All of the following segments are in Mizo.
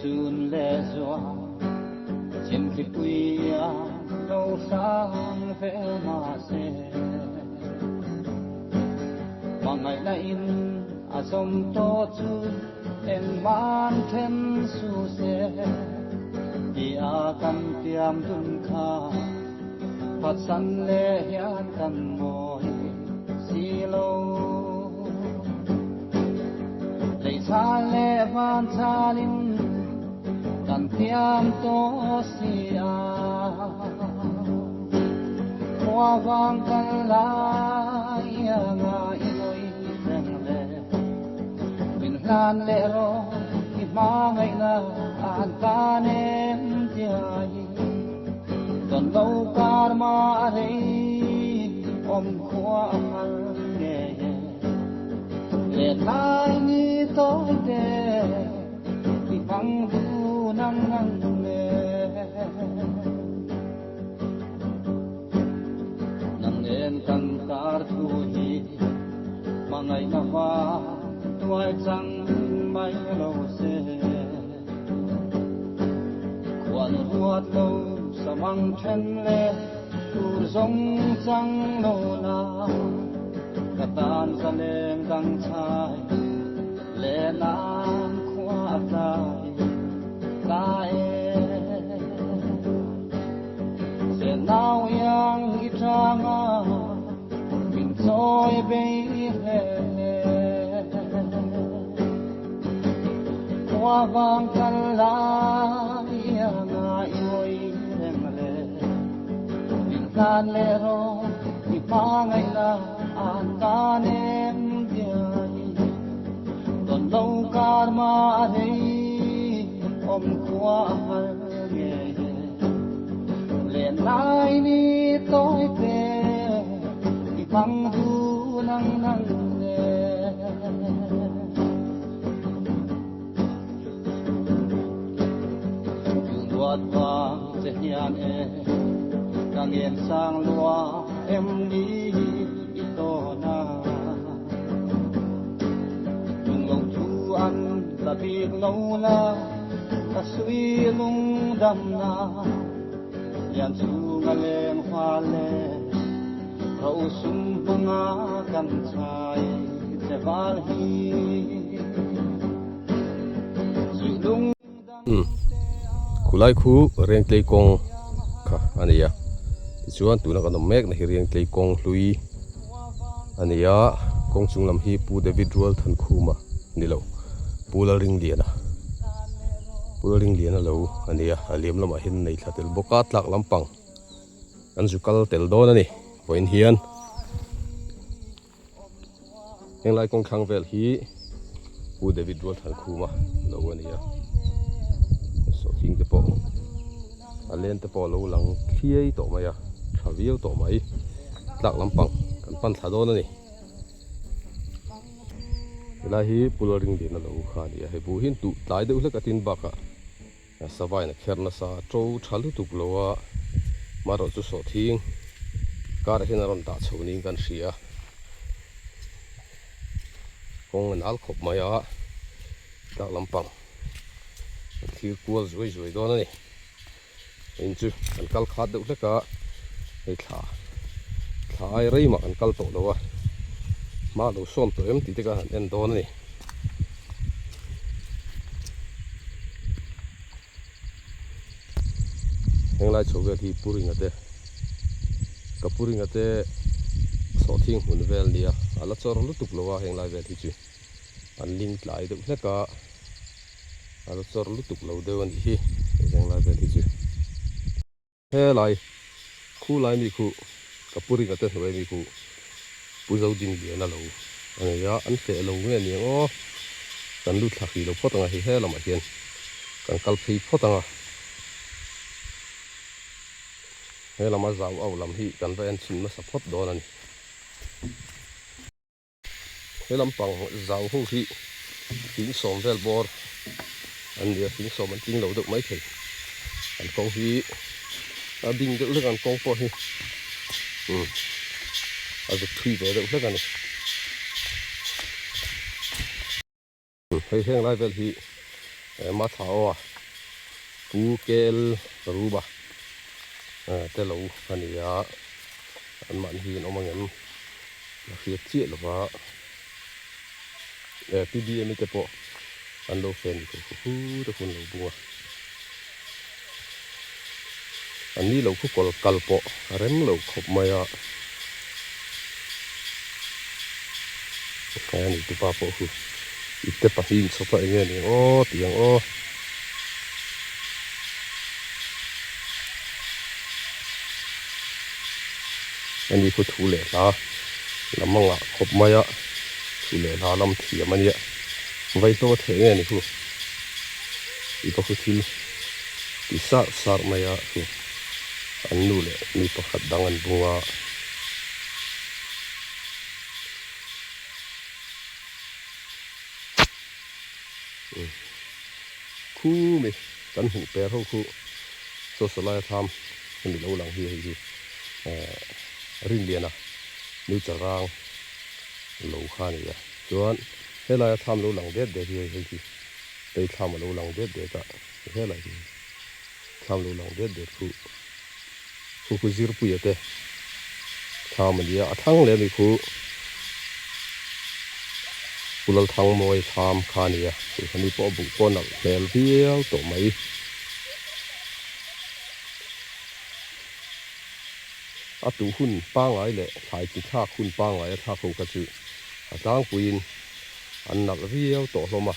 Sun le zua chim thli pui a lo hrang vel mah se hmangaihna in a zawm tawh chu engmah then su se ti a kan tiam dun kha phatsan leh hian kan mawi si lo. Lei chhal leh van chhalin kan thiam tawh si a, khua vang kal lai anga i ngawi reng le. Min hlan leh rawh i hmangaihna an tan em tiai, tawn lo kar mah rei awm khua a har ngei e. Let lai ni tawi te i hmang dun ang ang le. Nang nen kan kar thu hi hmangaihna va tuai chang mai lo se. Khuan ruat lo samang then le tur zawng chang lo la ka tan zaleng dang chai le nan khua tlai ta e. Se nau iang i tanga min chawi bei hle hle. Khua vang kal lai anga i ngawi reng le min hlan leh rawh i hmangaihna an tan em diai tawn lo kar mah rei awm khua a har ngei e len lai ni tawi te i hmang dun ang nang le. Ruat vang che hian e ka ngen sang lua em ni i tawn a tung lo thu an la bik lo la ka sui lung dam na lian chung a leng hoa le ro sum hmanga kan chai che val hi zui lung Um khulai khu Rengtlei kawng kha a ni a tichuan tuna kan awm mek na hi Rengtlei kawng hlui a ni a kawng chung lam hi Pu David Rualthankhuma ni lo Pu Lalringliana Pu Lalringliana lo a ni a a liam lamah hian a nei thla tel bawk a tlak lampang an zu kal tel dawn a ni vawiin hian henglai kawng thlang vel hi Pu David Rualthankhuma lo a ni a sawhthing te pawh a len te pawh a lo lang thliai tawh mai a tha viau tawh mai tlak lampang kan pan thla dawn a ni. Helai hi Pula Ringdin a lo kha a ni a, hei buh hi tuh tlai deuh hlek a tin bakah savain a kher nasa a, to tha lutuk lo a, marawh chu sawhthing karah hian a rawn dah chho niin kan hria a, kawng a nal khawp mai a, tlak lampang an thlir kual zuai zuai dawn a ni. In chu kan kal khat deuh hlek a, hei thla thla ai rei mah kan kal tawh lo a, hma lo sawm tawh em tih te kha han en dawn a ni. Henglai chho vel hi Pu Ringa te ka Pu Ringa te sawhthing hmun vel nia a la chawr lutuk lo a henglai vel hi chu an ling tlai deuh hlek a. A la chawr lutuk lo deuh a nih hi hei zenglai vel hi chu. Helai khu lai mi khu ka pu ringa te hnuai mi khu Pu Zodin lian a lo a nei a, an feh lo nge niang aw kan lut thla hrih lo phawt ang a hei he lamah hian kan kal phei phawt ang a. He lama zau au lam hi kan va en chhin nasa phawt dawn a ni. He lampang zau ho hi thing sawm vel bawr an ni a, thing sawm an tling lo deuh mai thei. An kawng hi a ding deuh hlek a, an kawng pawh hi umm a zuk thui ve deuh hlek a ni. Hei heng lai vel hi Matha aw a. Pu KL Ruba te lo a ni a, anmahni hi an awm ang em a hriat chiah lo va, PBM-i te pawh an lo fen hu hu te hun lo bung a, an ni lo khu kawl kal pawh a rem lo khawp mai a, a ni tupa pawh khu ipte pahnih inchhawp a eng nge ni ang aw tih ang aw. Ani khu thu leh hla lam a ngah khawp mai a, thu leh hla lam thiam a nia. Vaihlo a theh nge ni khu tih pawh khu thil ti sarh sarh mai a khu an nu leh mi pakhat dang an bung a. Khu mi kan hmuh per ho khu saw saw laia thlam hemi lo lang hi hei hi Rinliana nu charang lo kha a ni a chuan helaia thlam lo lang det det hi hei hei hi tei thlam a lo lang det det a helai hi thlam lo lang det det khu khu khu zirpuia te thlam a ni a a thlang leh ami khu Pu Lalthangmawi thlam kha a ni a chu ani pawh a buh pawh a nalh hmel viau tawh mai. A tuh hun pangngai leh thlai chi thlak hun pangngai a thlak ho kha chu a tlangpuiin an nalh viau tawh hlawm a.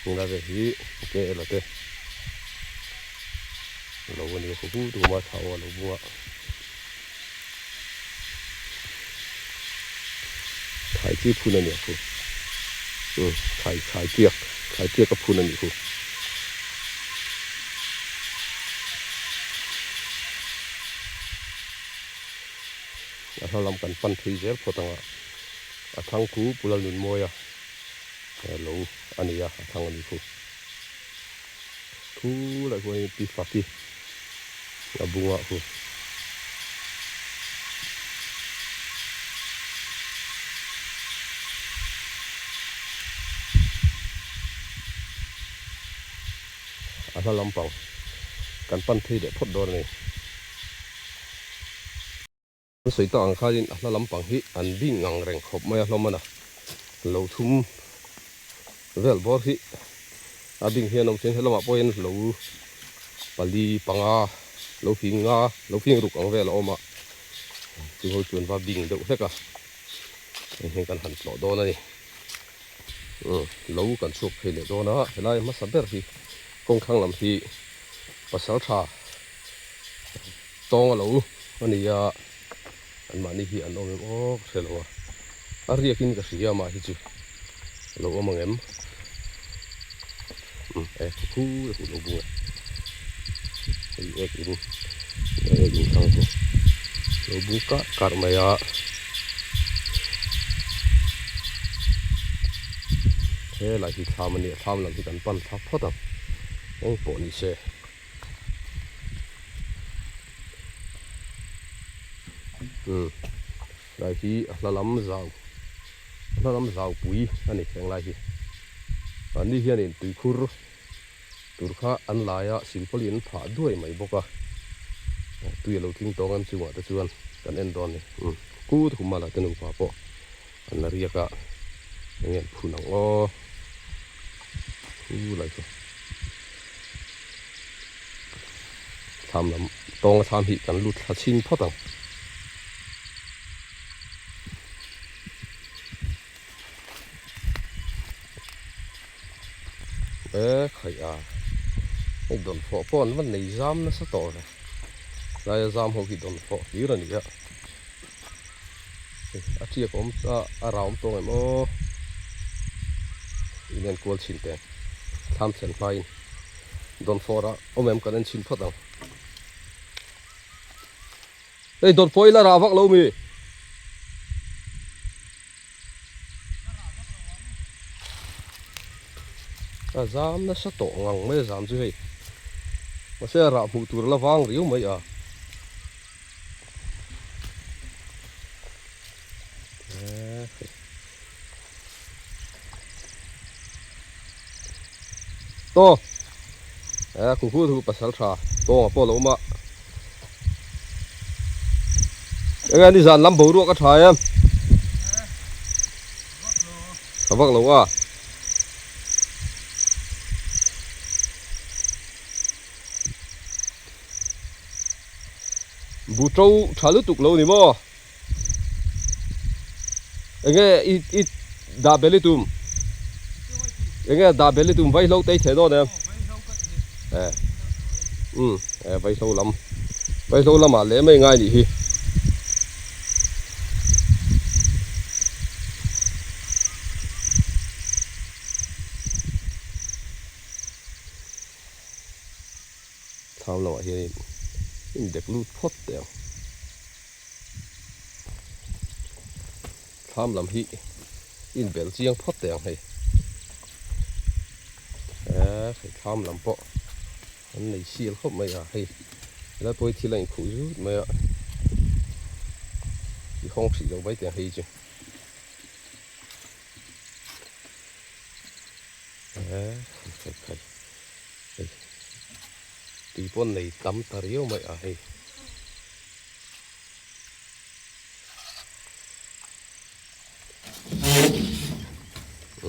Heng ve hi ke ela te lo a nia khaw hu tuma thla aw a lo bung a. Thlai chi phun a nia khu umm thlai thlai tiak thlai tiak a phun a nih khu. A hla lam kan pan thui zel phawt ang a a thlang khu Pu Lalnunmawia lo a ni a a thlang a nih khu. Thu lah hian pi faki a bungah khu. A hla lampang kan pan thei leh phawt dawn a ni. An sawi tak ang khanin a hla lampang hi an bing ngang reng khawp mai a hlawm a na. Lo thum vel bawr hi a bing hian a awm thin. Helamah pawhin lo pali panga lo fing nga lo fing ruk ang vel a awm a. Chu ho chuan va bing deuh hlek a. Heng hian kan han tlawh dawn a ni. Lo kan chhuak phei leh dawn a. Helai hmasa ber hi kawngthlang lam hi pasal tha. Tawng a lo a ni a, anmahni hi an awm em aw ka hre lo a, a riakin ka hria amah hi chu a lo awm ang em? Umm e khu khu a huh lo bung e, hei ek in ek in thlang chu lo bung karh karh mai a, helai hi thlam a nia thlam lam hi kan pan thla phawt ang eng pawh ni se. Umm lai hi a hla lam zau a hla lam zau pui a ni heng lai hi mahni hianin tuikhur tur kha an lai a silpawlin an phah duai mai bawk a tui a lo tling tawng em chungah te chuan kan en dawn a ni umm kut humala te nupa pawh an la riak a eng nge an phun ang aw hu lai chu thlam lam tawnga thlam hi kan lut thla chhin phawt ang. E khaih a hei dawnfawh pawh an va nei zam nasa tawh ve laia zam ho hi dawnfawh hlir a ni a. A tiak awm a a rau awm tawng em aw in en kual chhin teh thlam thlen hmain dawnfawh rah awm em kan en chhin phawt ang hei dawnfawh ila rah vak lo mi a zam nasa tawh ngang mai a zam chu hei mahse a rah hmuh tur a la vang riau mai a. To e khu khu thu pasal tha tawng a pawh lo awm a enge ni zan lam boruak a tha em tha vak lo a bu to tha lutuk lo ni maw. Enge i i dah bel i tum enge dah bel i tum vaihlo te i theh dawn em e um e vaihlo lam vaihlo lamah leh mai ngai nih hi. Thlam lamah hianin indek lut phawt teh ang. Thlam lam hi inbel chiang phawt teh ang hei. Eee hei thlam lam pawh an nei sial khawp mai a hei helai pawh hi thil a inkhuh zut mai a i hawng hrih lo mai teh ang hei chu. Eee khai khai hei tui pawh nei tam ta riau mai a hei.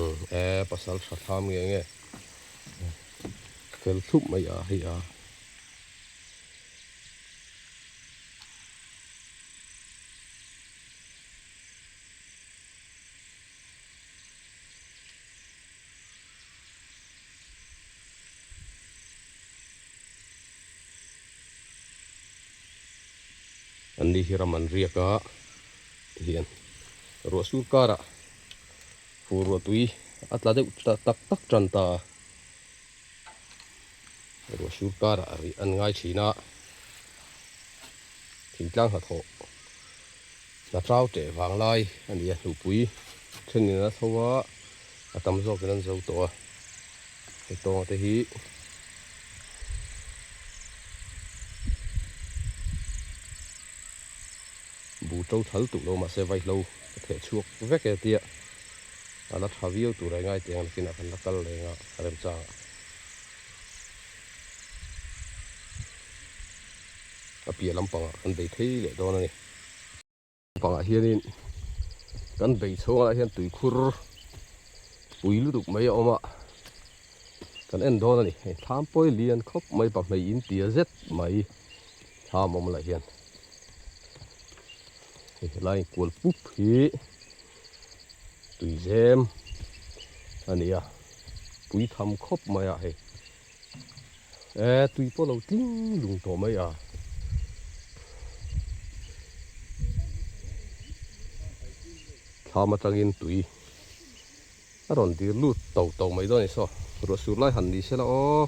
Umm e pasal tha thlam nge nge fel thlup mai a hei a. An ni hi ram an riak a tihian ruah sur karah fur ruah tui a tla deuh tak tak tan ta a ruah sur karah rih an ngai thin a thingtlang hnathawh hna tau teh vang lai a ni a hnupui thenin a tho a a tam zawkin an zo tawh a hei tawnga te hi. Bu to thal tuk lo mahse vaihlo ka theh chhuak vek e tia a la tha viau tur a ngai teng a nakinah kan la kal reng a remchangah. A piah lampangah kan bei thei leh dawn a ni. Pangah hianin kan bei chhungah hian tuikhur pui lutuk mai a awm a kan en dawn a ni hei thlam pawi lian khawp mai pahmei in tia zet mai thlam awm lah hian hei helai inkual pup hi tuizem a ni a pui tham khawp mai a hei e tui pawh lo tling lung tawh mai a. Thlam atangin tui a rawn dir lut to to mai dawn a ni saw ruah sur lai han ni sela aw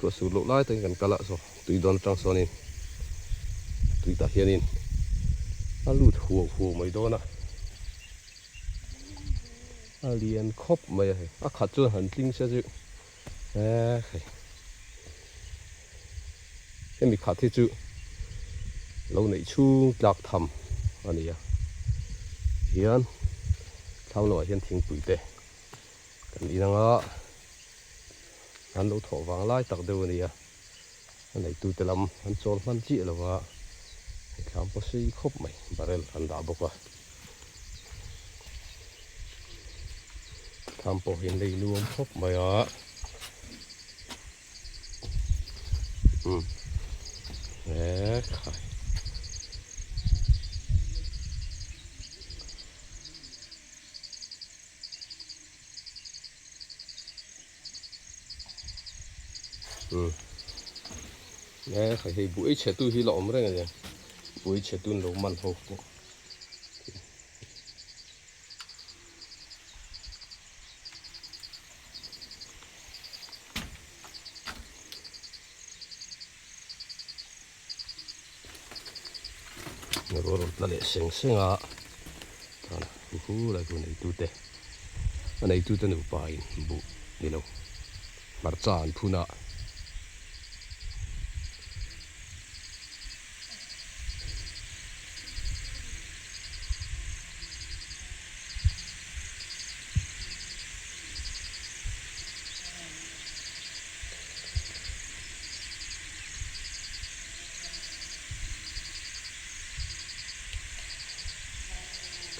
ruah sur loh lai takin kan kal a saw tui dawn atang sawnin tui tah hianin a lut huau huau mai dawn a a lian khawp mai a hei a khat chuan han tling se chu eee hei hemi khat hi chu lo neih chhung tlak tham a ni a hian thlam lamah hian thingpui te kan in anga an lo thawh vang lai tak deuh a ni a a neitute lam an chawl hman chiah lo va hei thlam pawh sei khawp mai barrel an dah bawk a thlam pawh hi an lei nuam khawp mai a. Umm he khai umm he khai hei buai chhe tu hi la awm reng a ni buai chhe tun lo man ho pawh. Ruah rawn tla leh seng seng a chuan hu lai chu neitute a neitute nupa in buh ni lo hmarcha an phun a.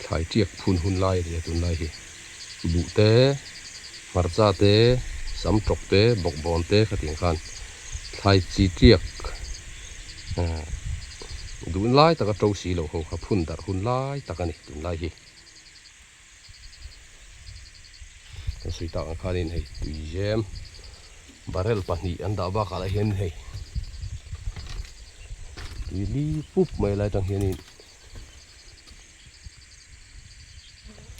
Thlai tiak phun hun lai a ni a tunlai hi. Buh te, hmarcha te, sam tawk te, bawkbawn te khatiang khan thlai chi tiak duh lai taka to si lo ho kha phun darh hun lai tak a ni tunlai hi. Kan sawi tak ang khanin hei tuizem barrel pahnih an dah bakah lah hian hei tui li pup mai lai tang hianin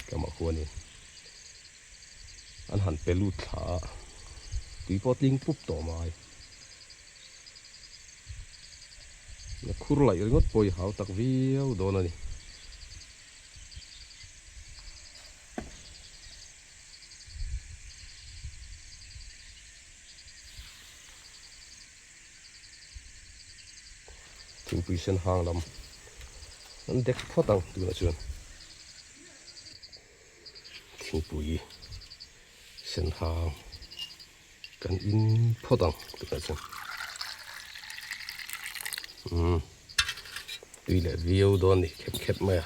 lamah khuanin an han pe lut thla a tui pawh tling pup tawh mai khur laih ringawt pawh i hau tak viau dawn a ni. Thingpui sen hang lam an dek phawt ang tunah chuan thingpui sen hang kan in phawt ang tunah chuan umm tui leh viau dawn a ni khep khep mai a.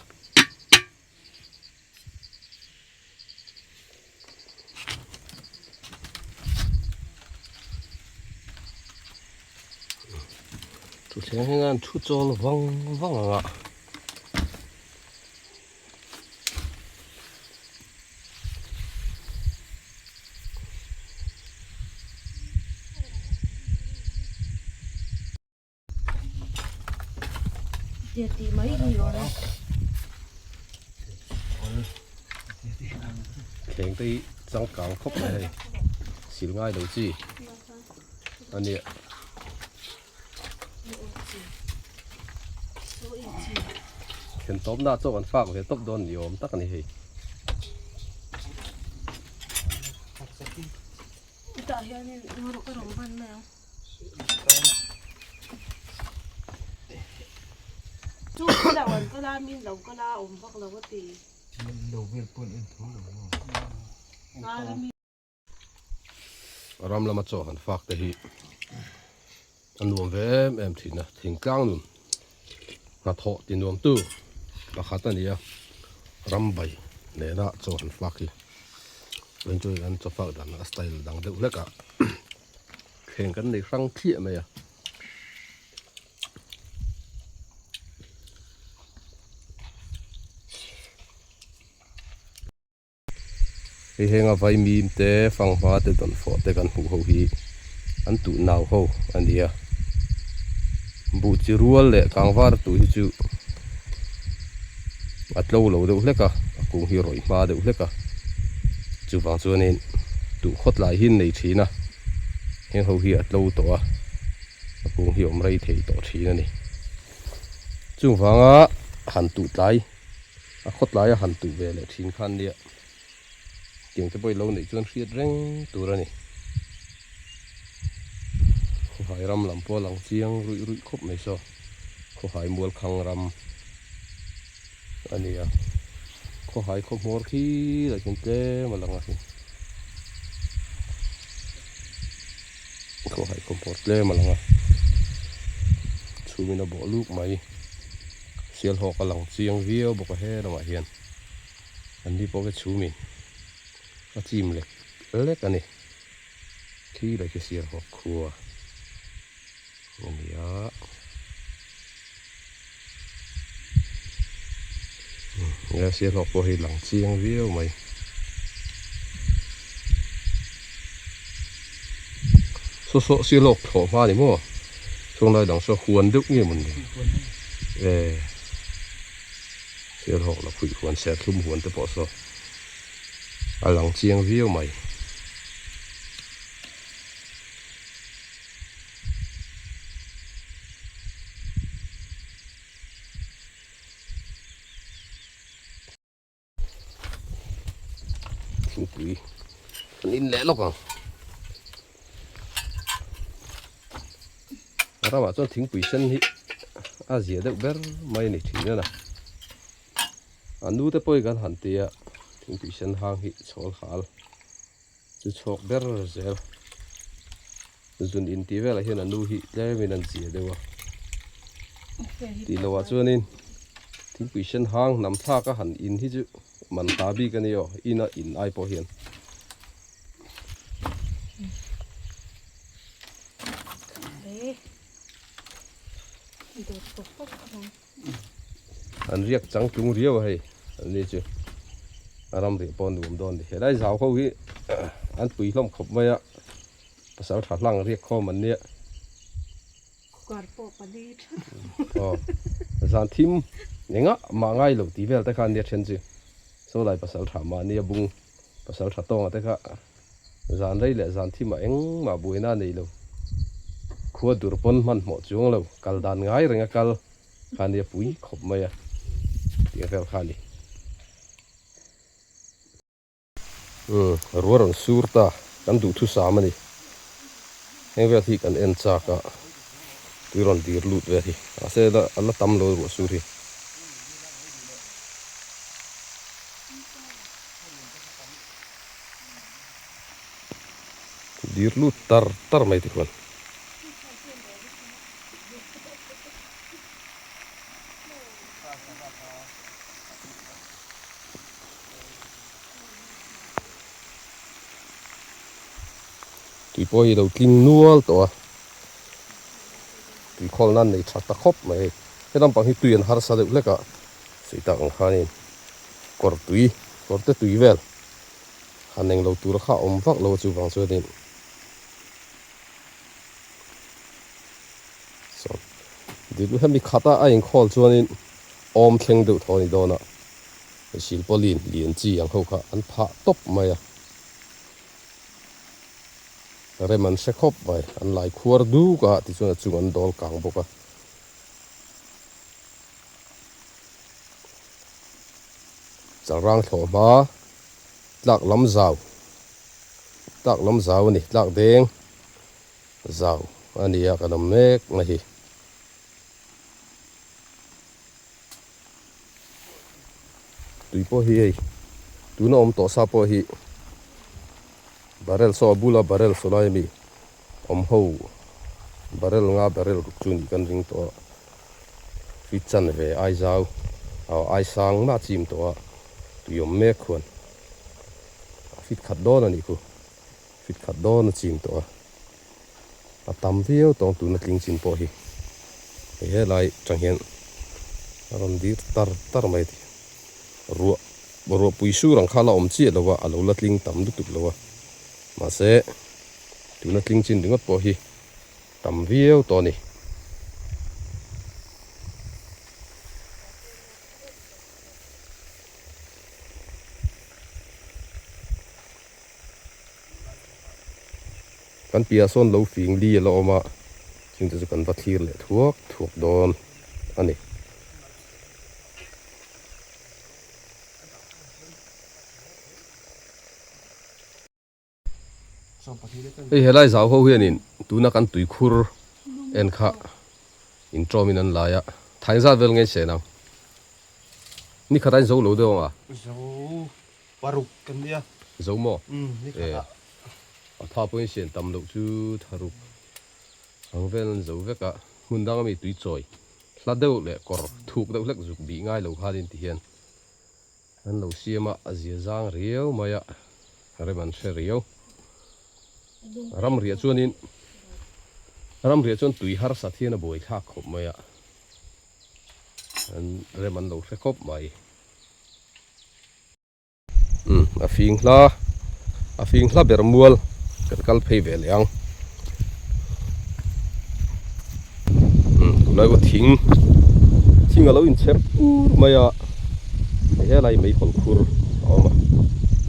Thutthleng hian an thu chawl vang vang ang a. Thleng te hi changkang khawp mai hei sil ngai lo chi a nia. Thlen tawp na chaw kan fak ve tawp dawn ni awm tak a ni hei. Ram lama chaw han fak te hi a nuam ve em em thin a, thingtlang nun hnathawh ti nuam tu pakhat a ni a, ram bai nena chaw han fak hi enjoy an chaw fak dan a style dang deuh hlek a. Thleng kan nei hrang thliah mai a. Hei henga vaimim te fanghma te dawnfawh te kan hmuh ho hi an tuh nau ho a ni a. Buh chi rual leh kangvar tuh hi chu a tlo lo deuh hlek a, a kung hi rawih hma deuh hlek a. Chuvang chuanin tuh khawtlai hi an nei thin a, heng ho hi a tlo tawh a, a kung hi awm rei thei tawh thin a ni. Chuvanga han tuh tlai, a khawtlai a han tuh ve leh thin khan nia tiang te pawh i lo neih chuan hriat reng tur a ni. Khawhai ram lam pawh a lang chiang ruih ruih khawp mai saw, Khawhai Mualkhang ram a ni a, Khawhai khaw hmawr khi lah hian tlem a lang a hi, Khawhai khaw hmawr tlem a lang a, chhumin a bawh luk mai, Sialhawk a lang chiang viau bawk a he lamah hian an ni pawh khi chhumin a chim lek lek a ni. Khi leh khi siar hawk khua a ni a. He siar hawk pawh hi lang chiang viau mai. Saw saw siar hawk thlawh hma a ni maw? Chhung lai dang saw huan deuh nge mawn ni? E siar hawk la phuih huan serthlum huan te pawh saw. A lang chiang viau mai. Thingpui an in leh lawk ang. A ramah chuan thingpui sen hi a zia deuh ber mai a ni thin a na. A nu te pawhin kan han ti a, thingpui sen hang hi chhawl hal chu chhawk ber zel. Zun in tih velah hian a nu hi tlemin an zia deuh a. Tih lohah chuanin. Thingpui sen hang hnam thlak a han in hi chu man hla bik a ni aw, ina in ai pawh hian. An riak chang tlung riau a hei an ni chu a ram rih pawh a nuam dawn a ni. Helai zau ho hi an pui hlawm khawp mai a, pasal tha hlang riak khawm an nia. Kar pawh pali tha. Aw zan thim engah mah ngai lo tih vel te kha ania then chu saw lai pasal tha mahni a bung pasal tha tawnga te kha zan rei leh zan thim ah engmah buaina a nei lo khua dur pawn hmanhmawh chuang lo kal dan ngai reng a kal kha ania pui khawp mai a tih vel kha a ni. Umm ruah rawn sur ta kan duhthusam a ni heng vel hi kan en chak a tui rawn dir lut vel hi mahse a la tam lo ruah sur hi. Dir lut tar tar mai tikhuan. Tui pawh hi lo tling nual tawh a, tui khawl nan nei tha ta khawp mai hei. He lampang hi tui an harsa deuh hlek a, sawi tak ang khanin kawr tui, kawr te tui vel han eng lo tur kha a awm vak lo a chuvang chuanin sawn dil hemi khata a inkhawl chuanin awm thleng deuh thaw a ni dawn a. Silpauline lian chi ang ho kha an phah tawp mai a, rem an hre khawp mai, an lai khuar duk a tichuan a chung an dawl kang bawk a. Chalrang thlawh hma tlak lam zau, tlak lam zau a ni, tlak deng zau a ni a kan awm mek na hi. Tui pawh hi hei tuna awm tawh sa pawh hi barrel saw a bula barrel saw lai ami awm ho barrel nga barrel ruk chu nih kan ring tawh a feet chanve ai zau ai sang mah chim tawh a tui awm mek khuan a feet khat dawn a nih khu feet khat dawn a chim tawh a. A tam viau tawng tuna tling chin pawh hi hei helai atang hian a rawn dir tar tar mai a ti. Ruah ruahpui sur ang kha la awm chiah lo a, a lo la tling tam lutuk lo a. Mahse tuna tling chin ringawt pawh hi tam viau tawh a ni. Kan piah sawn lo fing li a la awm a, chungte chu kan va thlir leh thuak thuak dawn a ni. Hei helai zau ho hianin tuna kan tuikhur en kha intawmin an lai a, thain zat vel nge se nang? Ni khat a inzo lo deuh ang a? Zo paruk kan nia. Zo maw? Umm ni khat a. A tha pawhin sian tam loh chu tharuk ang vel an zo vek a, hmun dang ami tui chawi hla deuh leh kawr thuk deuh hlek zuk bih ngai lo khanin ti hian an lo siam a, a zia zang riau mai a, rem an hre riau. Ramriah chuanin ramriah chuan tui harsat hian a buai thlak khawp mai a, an rem an lo hre khawp mai. Umm a fing hla a fing hla ber mual kan kal phei ve leh ang umm tunlai pawh thing thing a lo inchher pur mai a hei helai meihawl khur a awm a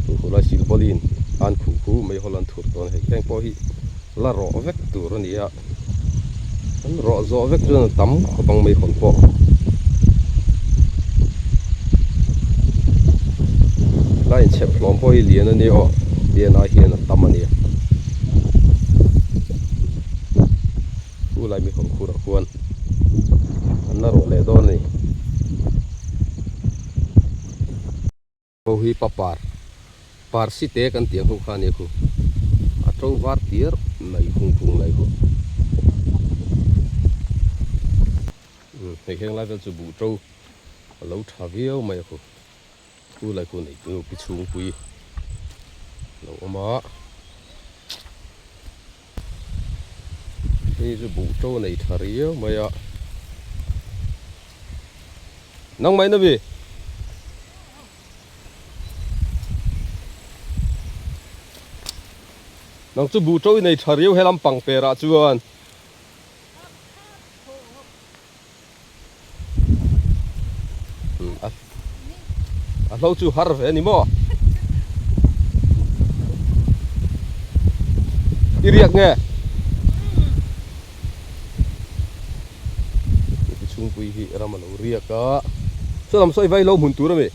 chu khulai silpauline an khuh khu meihawl an thur dawn a hei heng pawh hi la rawh vek tur a ni a an rawh zawh vek chuan a tam khawp ang meihawl pawh lai inchhep hlawm pawh hi lian a nia aw lian ai hian a tam a nia chu lai meihawl khurah khuan an la rawh leh dawn a ni. Ho hi papar par si te kan tih ang ho kha ania khu a to var tiar mai khung khung lai khu hei heng lai vel chu buh to A lo tha viau mai a khu. Khu lai khu nei tu pi chhungpui lo awm a. Hei chu buh to nei tha riau mai a. Nang mai na mi? Nang chu buh to i nei tha riau helam pang perah chuan. A hlo chu har ve a ni maw? I riak nge? Heti chhungpui hi ram a lo riak a. Saw lam saw i vai lo hmun tur a mi?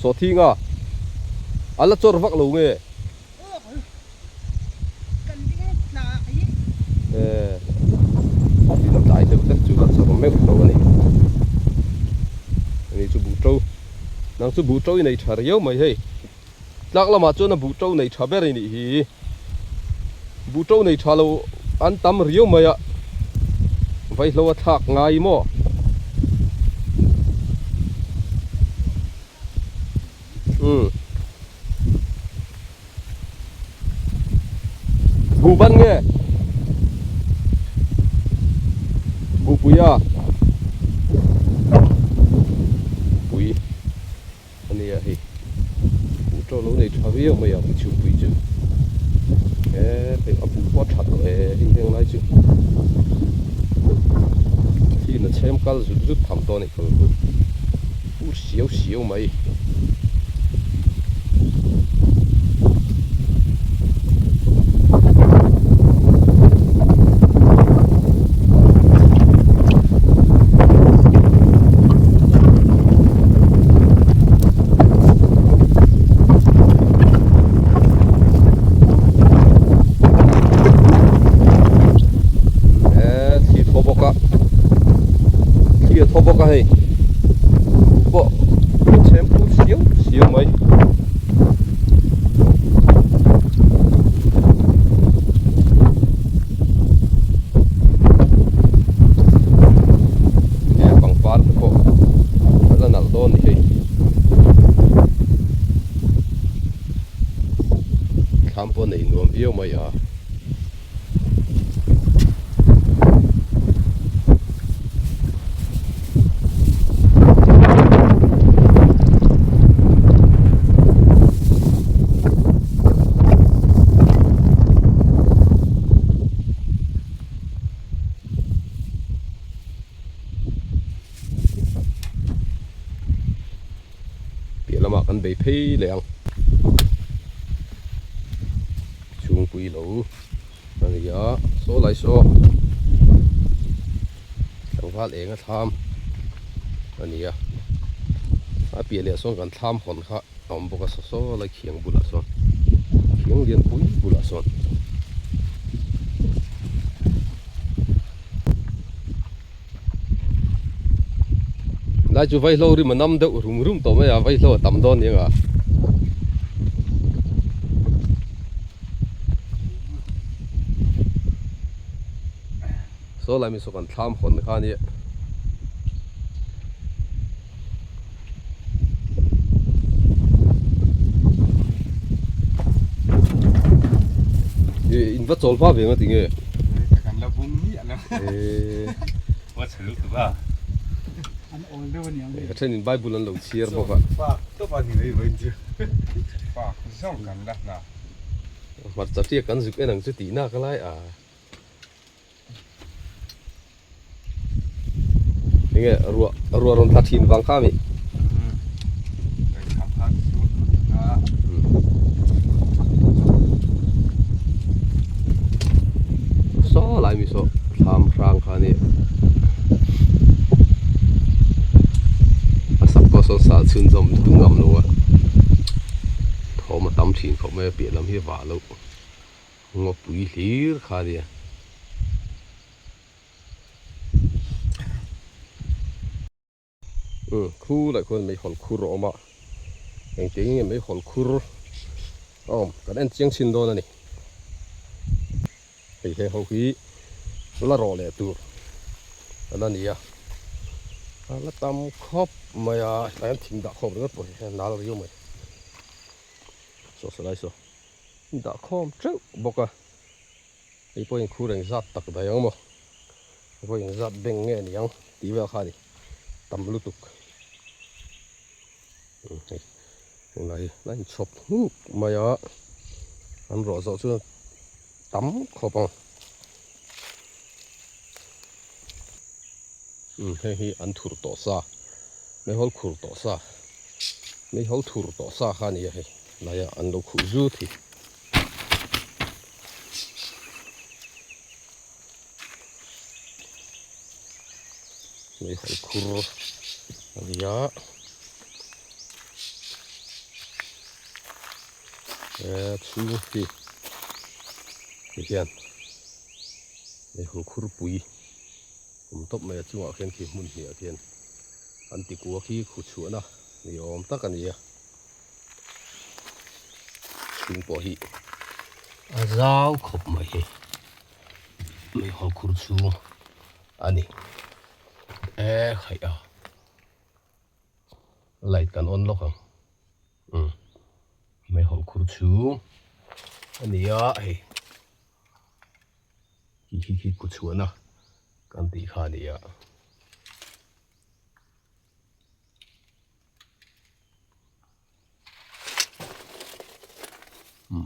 Sawhthing a? A la chawr vak lo nge? Tin a tlai deuh hlek chu kan chawrh meuh lo a ni. Ani chu buh to, nang chu buh to i nei tha riau mai hei. Tlak lamah chuan a buh to nei tha ber i nih hi. Buh to nei tha lo an tam riau mai a, vaihlo a thlak ngai maw? Umm. Buh ban nge? Buh pui a. Pui a nia hei. Buh tawh lo nei tha viau mai a bu chhung pui chu. He hei a buh pawh a tha tawh e hei heng lai chu. Thliin a chhem kal zut zut tham tawh a nih kha bu. Pur siau siau mai. Thli thaw bawk a thli a thaw bawk a hei pawh chhem pur siau siau mai. He pangpar te pawh a la nalh dawn a ni hei. Thlam pawh a nei nuam viau mai a. Piah lamah kan bei phei leh ang. Chhungpui lo a ni a saw lai saw tlangval eng a thlam a ni a a piah leh sawn kan thlam hawn kha a awm bawk a saw saw lai khiang bulah sawn khiang lian pui bulah sawn. Lai chu vaihlo rim a nam deuh rum rum tawh mai a vaihlo a tam dawn nia. Saw lai mi saw kan thlam hawn kha ania. In va chawl hma ve nga ti nge? Kan la bung miah lo. Va chhel tu a. An awl deuh aniang. A then in Bible an lo chhiar bawk a. Fak tawp a ni mai vawiin chu. Fak zawng kan la hna. Hmarcha tiak kan zuk en ang chu tih nak lai a. Enge ruah ruah rawn tla thin vang kha mi. Saw lai mi saw thlam hrang kha ni. A sak pawh sawn sal chhun zawm lutuk ngam lo a. Thawm a tam thin khawp mai a piah lam hi a vah loh. Ngawpui hlir kha nia. Umm khu lah khuan meihawl khur a awm a, engtiang nge meihawl khur a awm kan en chiang chhin dawn a ni. Hei heng ho hi la rawh leh tur a la ni a. A la tam khawp mai a tlai an thing dah khawm ringawt pawh hi a nal riau mai saw salai saw dah khawm teuh bawk a hei pawh in khur engzat tak daih ang maw hei pawh engzat beng nge ni ang tih vel kha a ni tam lutuk hei tunah hi a inchhawp hnuk mai a an rawh zawh chuan tam khawp ang umm heng hi an thur tawh sa meihawl khur tawh sa meihawl thur tawh sa kha a ni a hei laia an lo khuh zut hi. Meihawl khur a ni a he chhung hi ti hian meihawl khur pui awm tawp mai a chungah khian khi hmun hnih ah khian an ti kua khi khu chhuahna ni awm tak a ni a chhung pawh hi a zau khawp mai hi meihawl khur chhung a ni e khaih a light kan on lawk ang umm meihawl khur chhung a ni a hei khi khi khi ku chhuahna kan tih kha a ni a.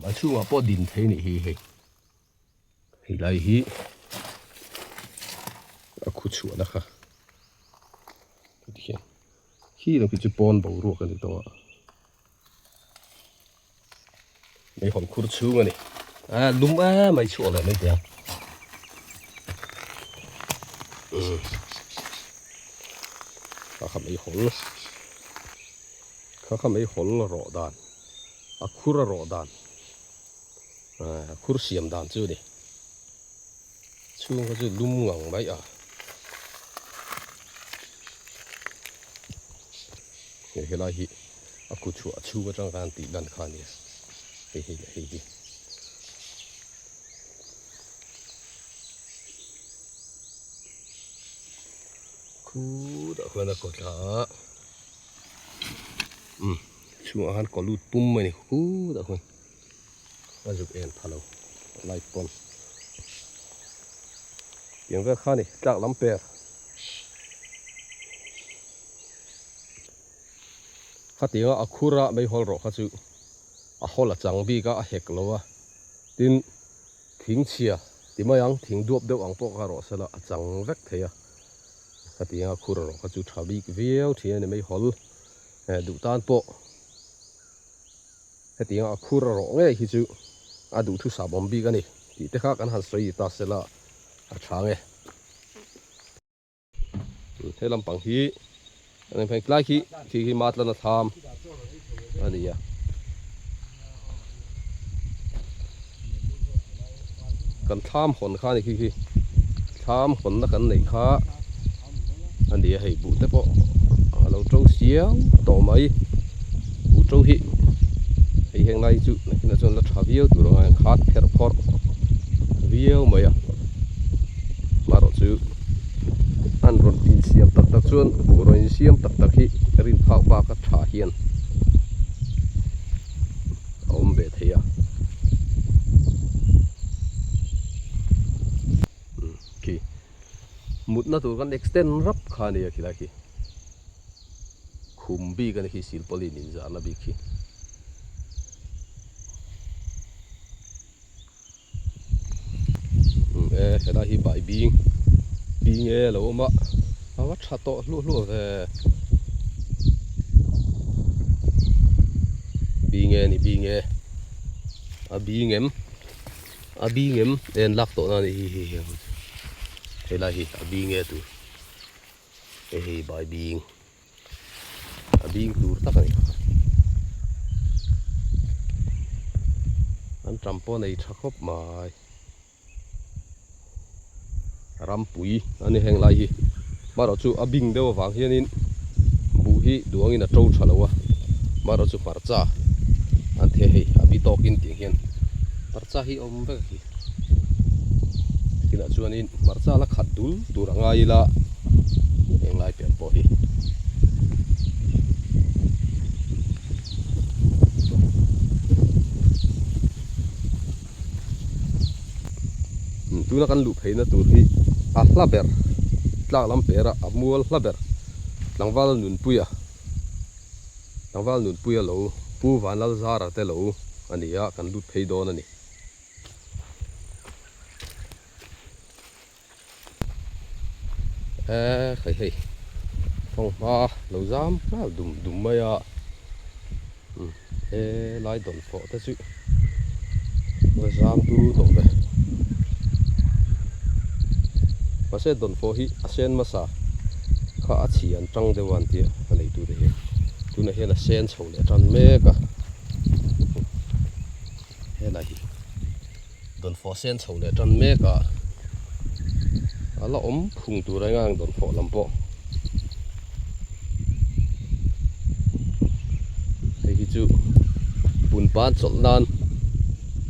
A chhungah pawh din thei a nih hi hei hei lai hi a khu chhuahna kha tikhian khi lam khi chu pawn boruak a ni tawh a meihawl khur chhung a ni a lum em mai chhuah leh mai teh ang kha kha meihawl kha kha meihawl rawh dan a khur a rawh dan a khur siam dan chu a ni chhung kha chu lum ngang mai a hei helai hi a kut chhuah a chhung atang khan tih lan kha a ni a hei hei leh hei hi. Khutah khuan a kaw thla a umm chhungah khan kaw lut pum a ni khutah khuan a zuk en pha lo light pawn tiang vel kha a ni tlak lam per. Khatianga a khur a meihawl rawh kha chu a hawl a chang bik a, a hek lo a, tin thing chhia ti mai ang, thing duap deuh ang pawh kha rawh sela a chang vek thei a, khatianga a khur rawh kha chu tha bik viau thin a ni meihawl duh tan pawh hetianga a khur rawh ngei hi chu a duhthusam awm bik a ni tih te kha kan han sawi ta sela a tha nge. He lampang hi an pheng tlai khi khi khi matlan a thlam a ni a kan thlam hawn kha a ni khi khi thlam hawnna kan neih kha a ni a hei buh te pawh a lo to siau tawh mai buh to hi hei heng lai chu nakinah chuan la tha viau tur anga khat pherh phawrh viau mai a. Marawh chu an rawn insiam tak tak chuan buh rawn insiam tak tak hi rin phak bak a tha hian a awm ve thei a khi mutna tur kan extend rap kha a nia khilai khi khum bik a ni khi silpauline inzahna bik khi. E helai hi bai bing bing e a lo awm a a va tha tawh hluah hluah ve bing e a ni bing e a bing em a bing em en lak tawh na a ni hi hi hi helai hi a bing e tur hei hi bai bing. A ding tur tak a ni. An tam pawh nei tha khawp mai. Rampui a ni heng lai hi. Marawh chu a bing deuh avang hianin buh hi duangin a to tha lo a. Marawh chu hmarcha an theh hei a bi tawkin tiang hian hmarcha hi a awm vek a khi. Kinah chuanin hmarcha la khat dul tur a ngai ila. Heng lai pian pawh hi. Tuna kan luh pheina tur hi a hla ber tlak lam pera a mual hla ber tlangval nunpuia tlangval nunpuia lo Pu Vanlalzara te lo a ni a kan lut phei dawn a ni. Eee hei hei fanghma lo zam nghal dum dum mai a umm he lai dawnfawh te chu va zam turu tawh ve mahse dawnfawh hi a sen hmasa kha a chhi an tang deuh a an tia a neitu te hian tunah hian a sen chho leh tan mek a helai hi. Dawnfawh sen chho leh tan mek a, a la awm phung tur a ngang dawnfawh lam pawh. Hei hi chu punpan chawlh nan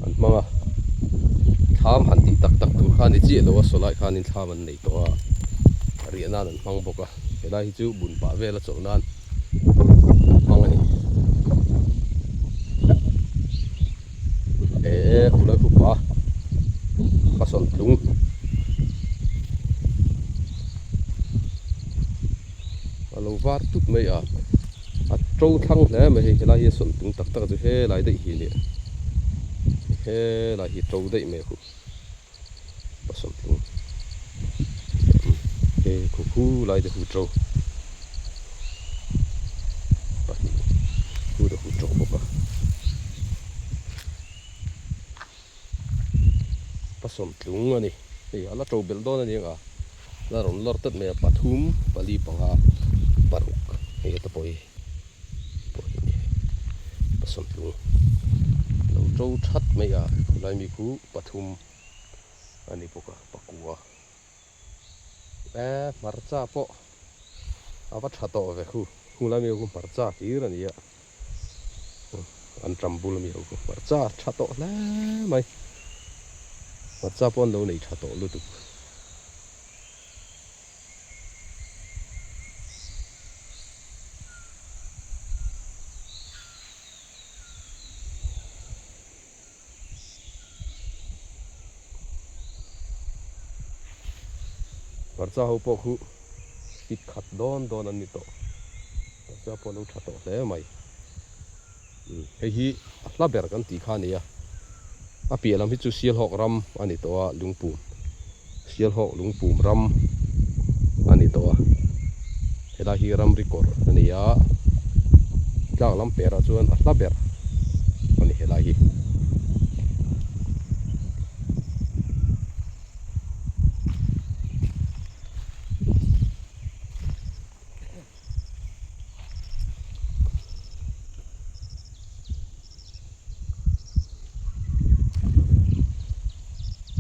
an hmang a, thlam han tih tak tak tur kha a ni chiah lo a, sawlai khanin thlam an nei tawh a, riah nan an hmang bawk a, helai hi chu bunpah vela chawlh nan an hmang a ni. Eee khulai khupa ka sawn tlung a lo var tut mai a a to thlang hle mai hei helai hi a sawn tlung tak tak chu helai daih hi a nia helai hi to daih mai a khuh a sawn tlung he khu khu lai te hu to pahnih khu te hu to bawk a. Pasawm tlung a ni hei a la to belh dawn a ni ang a la rawn lawr tlat mai a pathum pali panga paruk hei heta pawh hi pawh hi a ni pasawm tlung lo to that mai a khulai mi khu pathum a ni bawk a pakua eh hmarcha pawh a va tha tawh ve khu khulai mi khu hmarcha hlir a ni a. An ṭam bul ami ho khu hmarcha tha tawh hle mai hmarcha pawh an lo nei tha tawh lutuk. Hmarcha ho pawh khu pit khat dawn dawn an ni tawh. Hmarcha pawh a lo tha tawh hle mai. Umm hei hi a hla ber kan tih kha a ni a. A piah lam hi chu Sialhawk ram a ni tawh a, Lungpum Sialhawk Lungpum ram a ni tawh a. Helai hi ramri kawr a ni a, tlak lam perah chuan a hla ber a ni helai hi.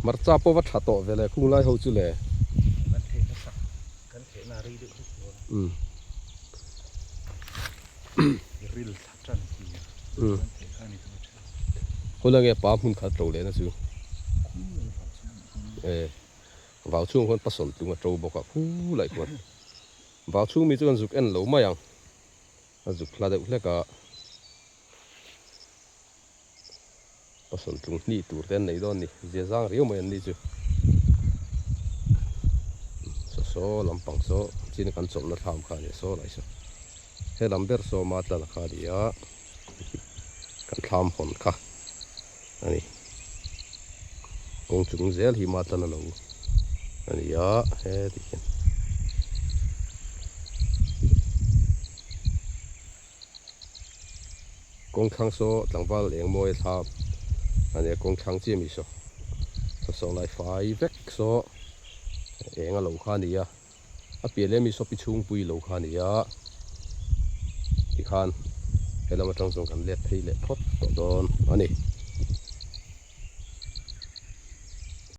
Hmarcha pawh va tha tawh ve le khung lai ho chu le. Kan theihna sak kan theihna a rei deuh hlek dawn a. I ril thla tan ti a kan theih kha a ni tawh a tha. Hun ange pa hmun khat ro lehna chu. Vau chhung khuan pasal tlung a to bawk a khu laih khuan. Vau chhung mi chu kan zuk en lo mai ang. A zuk hla deuh hlek a. Pasal tlung hnih tur te an nei dawn a ni. Zia zang riau mai an ni chu. Saw saw lampang saw chin kan chawlhna thlam kha a ni saw lai saw. He lam ber saw Matlana kha a ni a. Kan thlam hawn kha a ni. Kawng chung zel hi Matlana lo a ni a heti hian. Kawng thlang saw tlangval eng mawi a thlam a nia kawng thlang chiah mi saw saw saw lai fai vek saw eng a lo kha a ni a. A piah leh mi saw pi chhungpui lo kha a ni a tikhan he lam atang chuan kan let phei leh phawt tawh dawn a ni.